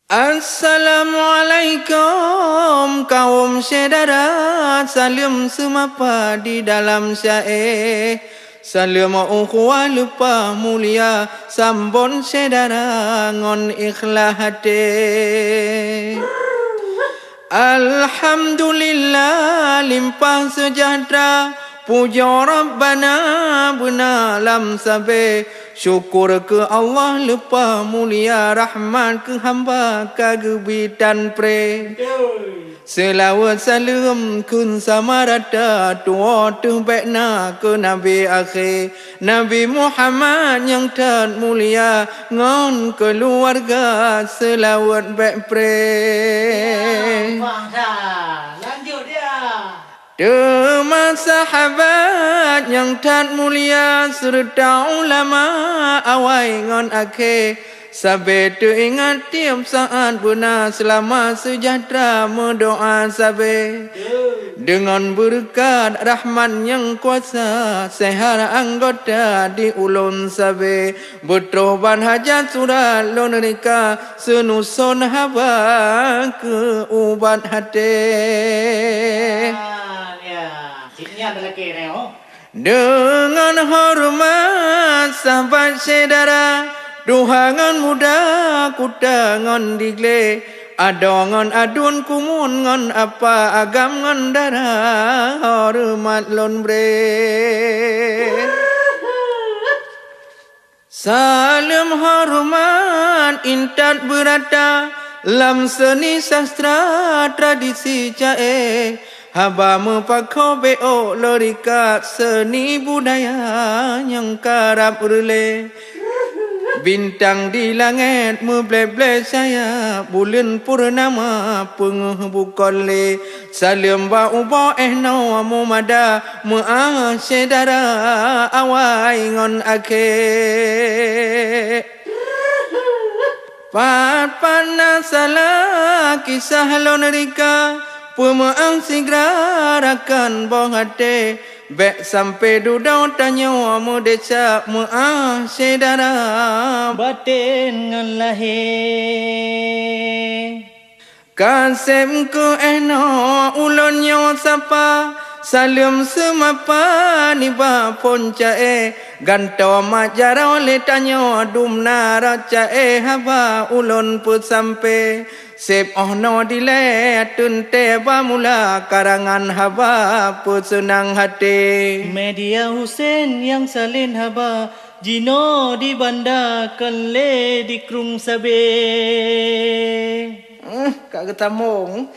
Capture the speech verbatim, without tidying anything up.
Assalamualaikum kaum syedara, saleuem seumapa di dalam syae. Saleuem ukhuwah leupah mulia, sambot syedara ngon ikhlas até. Alhamdulillah limpah seujahteura, pujoe Rabbana beuna lam sabé. Syukur keu Allah leupah mulia, rahmat keu hamba ka geubi tan pré. Seulaweuet saleuem kheun sama rata, tuwoe teuh bék na keu Nabi akhé. Nabi Muhammad nyang that mulia ngon keuluwarga seulaweuet bék pré. Ya, Bang Sa. Lanjut dia. Teuma sahabat nyang that mulia seureuta ulama awai ngon akhé. Sabé teuingat tieb saát beuna seulama seujahteura meudoá sabé. Deungon beureukat rahmat nyang kuasa, seuhat anggota di ulôn sabé. Beutroh ban hajat surat lôn rika, seunuson haba keu ubat até. Ah, ya. Cit nyan lagèe nyoe. Deungon horeumat sahabat syedara, tuha ngon muda, kuta ngon diglé, adoe ngon aduen, kumuen ngon apa, agam ngon dara, horeumat lôn bré. Saleuem horeumat intat beurata lam seuni sastra tradisi caé. Haba meupakoe bék ôk lôn rika seuni budaya nyang karab reulée. Bintang di langét meublé-blé sayap, buleuen purnama peungeuh bukon lé. Saleuem bak uboe éh noe meumada, meuáh syedara awai ngon akhé. Pat-pat na salah kisah lôn rika, peumeuáh sigra rakan boh até. Bék sampoe dudoe tanyoe meudesya, meuáh syedara batén ngon lahé. Ka seb keu éh noe ulôn nyoe sapa, saleuem seumapa nibak phon caé. Gantoe mat jaroe lé tanyoe dum na rot caé, haba ulôn peusampoe. Seb óh noe dilée teuntée ba mula karangan haba peuseunang até. Media Husen nyang salén haba, jinoe di Banda kon lé di krueng sabé. Eh, ka geutambong.